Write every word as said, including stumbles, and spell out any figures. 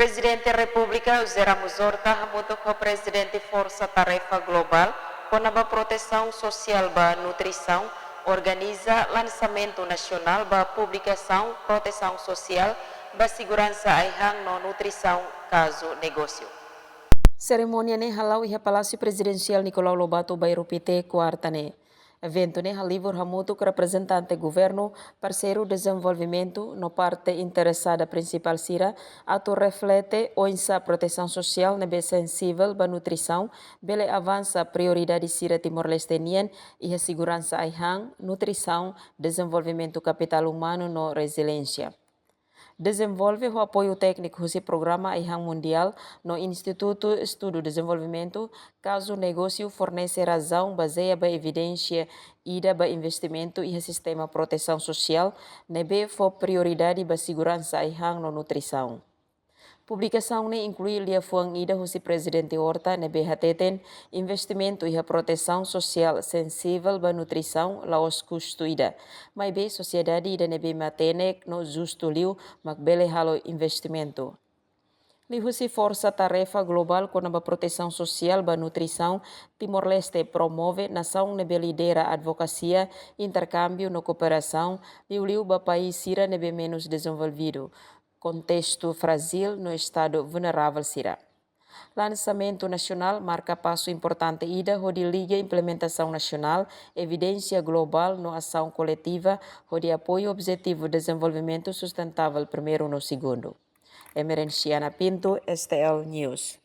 Prezidente Repúblika José Ramos Horta hamutuk ho Prezidente Forsa Tarefa Globál kona-ba Protesaun Sosiál ba Nutrisaun organiza lansamentu nasionál ba publikasaun Protesaun Sosiál ba Seguransa Ai-han no Nutrisaun, kazu negósiu. Serimónia ne'e hala'o iha Palásiu Prezidensiál Nicolau Lobato, Bairru Pité, kuarta ne'e. Eventu ne'e halibur hamutuk reprezentante governu, parseiru dezenvolvimentu no parte interesada prinsipál sira atu reflete oinsá protesaun sosiál ne'ebé sensivel ba nutrisaun bele avansa prioridade sira Timor-Leste nian iha seguransa ai-han, nutrisaun, dezenvolvimentu kapitál umanu no reziliénsia. Dezenvolve ho apoiu tékniku husi Programa Ai-han Mundiál no Institutu Estudu Dezenvolvimentu, kazu negósiu fornese razaun bazeia ba evidénsia ida ba investimentu iha sistema protesaun sosiál ne'ebé fó prioridade ba seguransa ai-han no nutrisaun. Publikasaun ne'e inklui liafuan ida husi Prezidente Horta ne'ebé hateten investimentu iha protesaun sosiál sensivel ba nutrisaun la'ós kustu ida, maibé sosiedade ida ne'ebé matenek no justu liu mak bele halo investimentu. Liuhusi Forsa Tarefa Globál kona-ba Protesaun Sosiál ba Nutrisaun, Timor-Leste promove nasaun ne'ebé lidera advokasia, interkámbiu no kooperasaun, liuliu ba país sira ne'ebé menus dezenvolvidu, kontestu frájil no estadu vulneravel sira. Lansamentu nasionál marka pasu importante ida hodi liga implementasaun nasionál, evidénsia globál no asaun koletiva hodi apoiu Objetivu Dezenvolvimentu Sustentável primeiru no segundu. Emerenciana Pinto, S T L News.